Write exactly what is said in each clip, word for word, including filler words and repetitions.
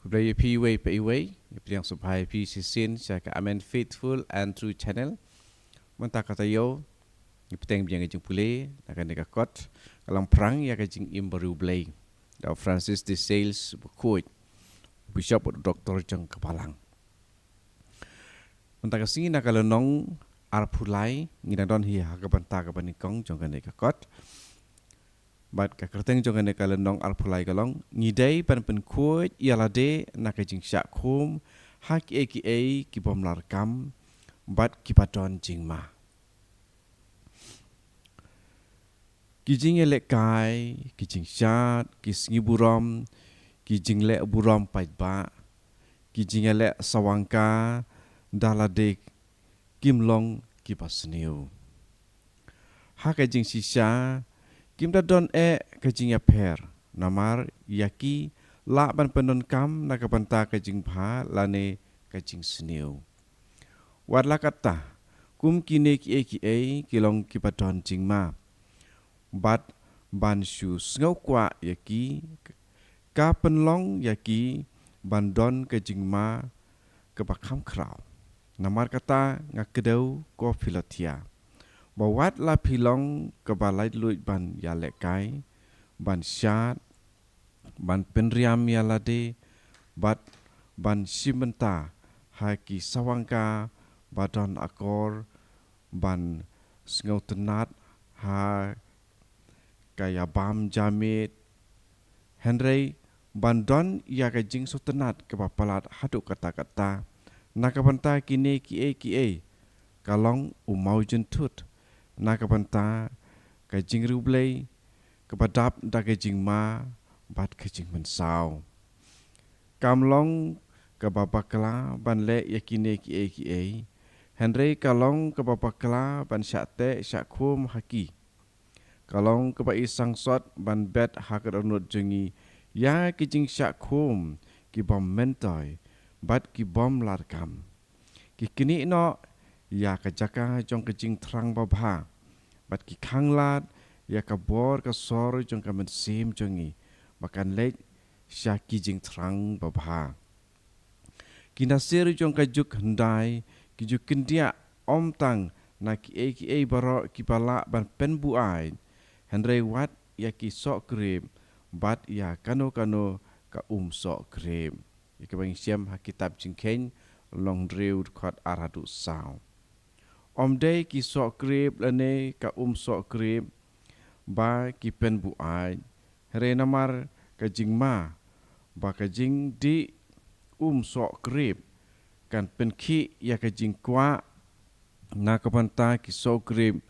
Khublei ïa phi iwei pa iwei, ïa phi ïa sngewbha ïa phi shisien sha ka Amen Faithful and True Channel. Mynta ka taïew ngi bteng biang ka jingpule na kane ka kot ka Lamphrang ïa ka jingim bariewblei da u Francis de Sales Bakhuid, Bishop bad u Doktor jong ka Balang. Mynta ka sngi na ka lynnong arphew lai ngi dang don hi ha ka bynta kaba nyngkong jong kane ka kot. Bad ka kyrteng jong kane ka lynnong arphew lai ka long, ngi dei ban pynkhuid ïa lade na ka jingshah khum ha kiei kiei ki bym lah kam bad kiba don jingma. Ki jingïalehkai, ki jingshad, ki sngi burom, ki jingleh burom paidbah, ki jingïaleh sawangka da lade kim long kiba sniew. Ha ka jingshisha, kim da don eh ka jingïapher, namar ïa ki lah ban pyndonkam na ka bynta ka jingbha lane ka jingsniew. Wat la katta, kum kine kiei kiei ki long kiba don jingma, bad ban shu sngew kwah ïa ki ka pynlong ïa ki ban don ka jingma kaba kham khraw. Namar kata nga kdew ko Philothea ba wat la phi long kaba laitluid ban ïalehkai, ban shad, ban pynriam ïa lade, bad ban shim bynta ha ki sawangka ba don akor, ban sngewtynnat ha ka ïabam jamied, hynrei ban don ïa ka jingsngewtynnat kaba palat haduh katta katta na ka bynta kine kiei kiei ka long u mawjynthut na ka bynta ka jingriewblei kaba dap da ka jingma bad ka jingmynsaw. Kam long kaba bakla ban leh ïa kine kiei kiei, hynrei ka long kaba bakla ban shah teh shah khum ha ki. Ka long kaba i sangsot ban bet ha ka dohnud jong ngi ïa ki jingshah khum ki bym myntoi bad ki bym lah kam. Ki knieh noh ïa ka jaka jong ka jingthrang babha, bad ki khanglad ïa ka bor ka sor jong ka mynsiem jong ngi ba kan leit sha ki jingthrang babha. Ki nasir jong ka juk hyndai ki ju kyndiah ym tang na kiei kiei baroh kiba lah ban pynbuaid, hynrei wat ïa ki soh krip bad ïa kano kano ka um soh krip. Ïa kaba ngi shem ha kitab Jingkheiñ lynnong hynriew dkhot ar haduh saw. Ym dei ki soh krip lane ka um soh krip ba ki pynbuaid, hynrei namar ka jingma ba ka jingdih um soh krip kan pynkhih ïa ka jingkwah na ka bynta ki soh krip,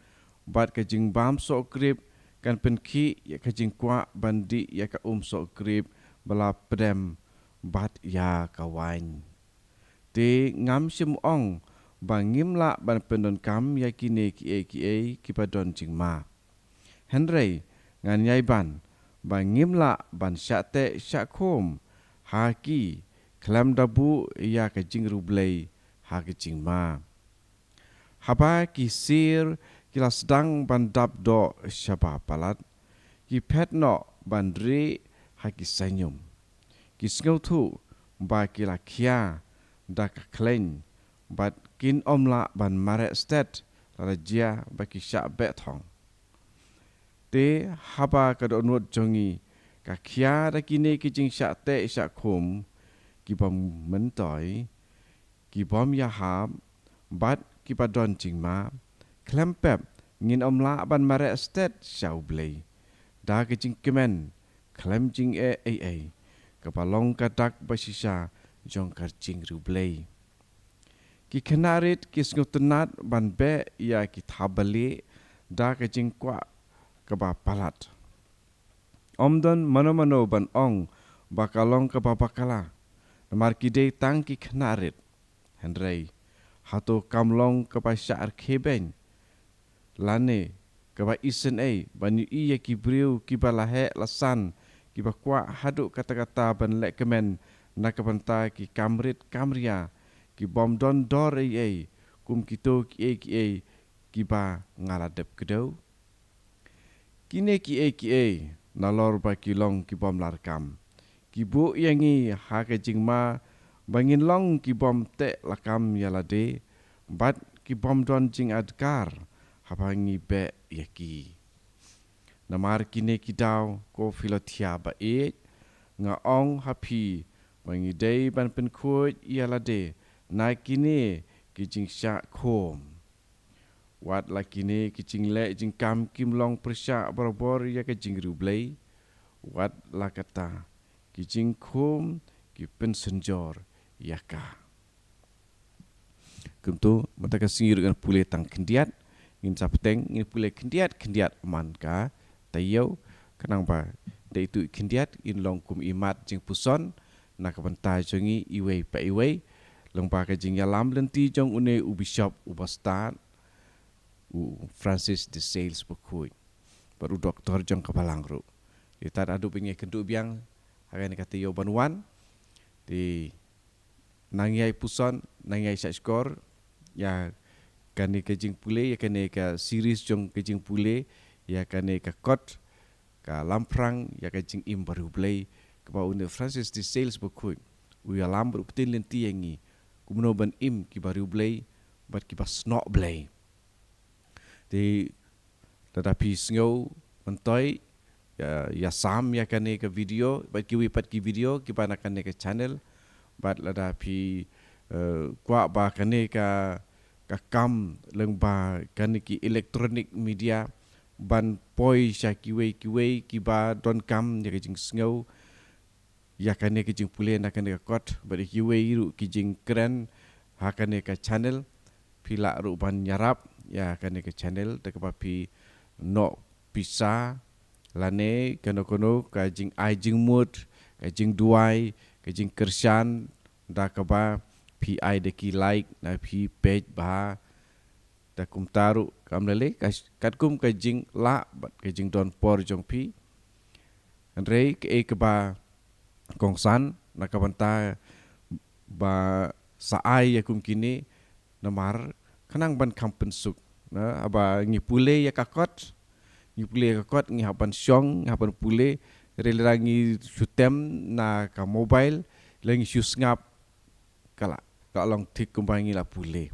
bad ka jingbam soh krip kan pynkhih ïa ka jingkwah ban dih ïa ka um soh krip ba la pdem bad ïa ka waiñ. Te ngam shym ong ba ngim lah ban pyndonkam ïa kine kiei kiei kiba don jingma. Hynrei ngan ïai ban ba ngim lah ban shah teh shah khum ha ki khlem da buh ïa ka jingriewblei ha ka jingma. Haba ki sir ki la sdang ban dap doh shaba palat, ki phet noh ban rieh ha ki saiñum. Ki sngewthuh ba ki la khia da ka khleiñ bad kin ym lah ban mareh stet lada jia ba ki shah beh thong. Te haba ka dohnud jong ngi ka khia da kine ki jingshah teh shah khum ki bym myntoi, ki bym ïahap bad kiba don jingma, khlem pep ngin ym lah ban mareh stet sha U Blei da ka jingkmen khlem jingeh ei ei, kaba long ka dak ba shisha jong ka jingriewblei. Ki khynnah rit ki sngewtynnat ban beh ïa ki thapbalieh da ka jingkwah kaba palat. Ym don mano mano ban ong ba ka long kaba bakla, namar ki dei tang ki khynnah rit. Hynrei hato kam long kaba shah rkhie beiñ lane kaba isynei ban ïohi ïa ki briew kiba la heh la san, kiba kwah haduh katta katta ban lehkmen na ka bynta ki kam rit kam ria, ki bym don dor ei ei, kum kito kiei kiei kiba nga la dep kdew? Kine kiei kiei, nalor ba ki long ki bym lah kam, Ki buh ïa ngi ha ka jingma ba ngin long ki bym teh lakam ïa lade bad ki bym don jingadkar haba ngi beh ïa ki. Namar kine ki daw, ko Philothea ba ïeit, nga ong ha phi ba ngi dei ban pynkhuid ïa lade na kine ki jingshah khum. Wat la kine ki jingleh jingkam kim long pyrshah barabor ïa ka jingriewblei, wat la kata ki jingkhum ki pynsynjor ïa ka. Kumto mynta ka sngi ruh ngan pule tang khyndiat, ngin sa bteng, ngin pule khyndiat khyndiat man ka taïew, khnang ba da itu khyndiat in long kum i mat jingpuson na ka bynta jong ngi iwei pa iwei, lyngba ka jingïalam lynti jong une u bishop uba stad, u Francis de Sales bakhuid, bad u doktor jong ka balang ruh. Te tad haduh ba ngi ïakynduh biang ha kane ka taïew ban wan, te nang ïai puson, nang ïai shahshkor ïa kane ka jingpule, ïa kane ka series jong ka jingpule ïa kane ka kot, ka lamphrang ïa ka jingim bariewblei, kaba une Francis de Sales bakhuid u ïalam bad u pynlynti ïa ngi kumno ban im ki bariewblei bad kiba snoh Blei. Te lada phi sngew myntoi, ïa, ïa sam ïa kane ka video bad kiwei pat ki video kiba na kane ka channel, bad lada phi, eh, kwah ba kane ka, ka kam lyngba kane ki electronic media ban poi sha kiwei kiwei kiba donkam ïa ka jingsngew ïa kane ka jingpule na kane ka kot, bad ïa kiwei ruh ki jingkren ha kane ka channel, phi lah ruh ban ïarap ïa kane ka channel da kaba phi noh pisa lane kano kano ka jingai jingmut, ka jingduwai, ka jingkyrshan, da kaba phi ai da ki like, na phi peit bha, da kumta ruh kam lei lei, ka, katkum ka jinglah bad ka jingdon por jong phi. Hynrei kaei kaba kongsan na ka bynta ba sa ai ïa kum kine, namar khnang ban kham pynsuk. Na, haba ngi pule ïa ka kot, ngi pule ïa ka kot, ngi hap ban shong, ngi hap ban pule, hynrei lada ngi shu tem na ka mobile, lada ngi shu sngap, ka la, ka long thik kumba ngi la pule.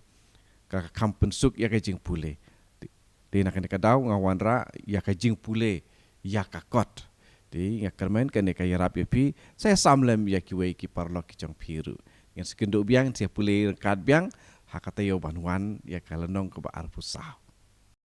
Ka, ka kham pynsuk ïa ka jingpule. Te, te na kane ka daw nga wanrah ïa ka jingpule ïa ka kot. Te nga kyrmen kane ka ïarap ïa phi, sa ïa sam lem ïa kiwei ki paralok ki jong phi ruh. Ngin sa ïakynduh biang, sa ïa pule ryngkat biang ha ka taïew ban wan ïa ka lynnong kaba arphew saw.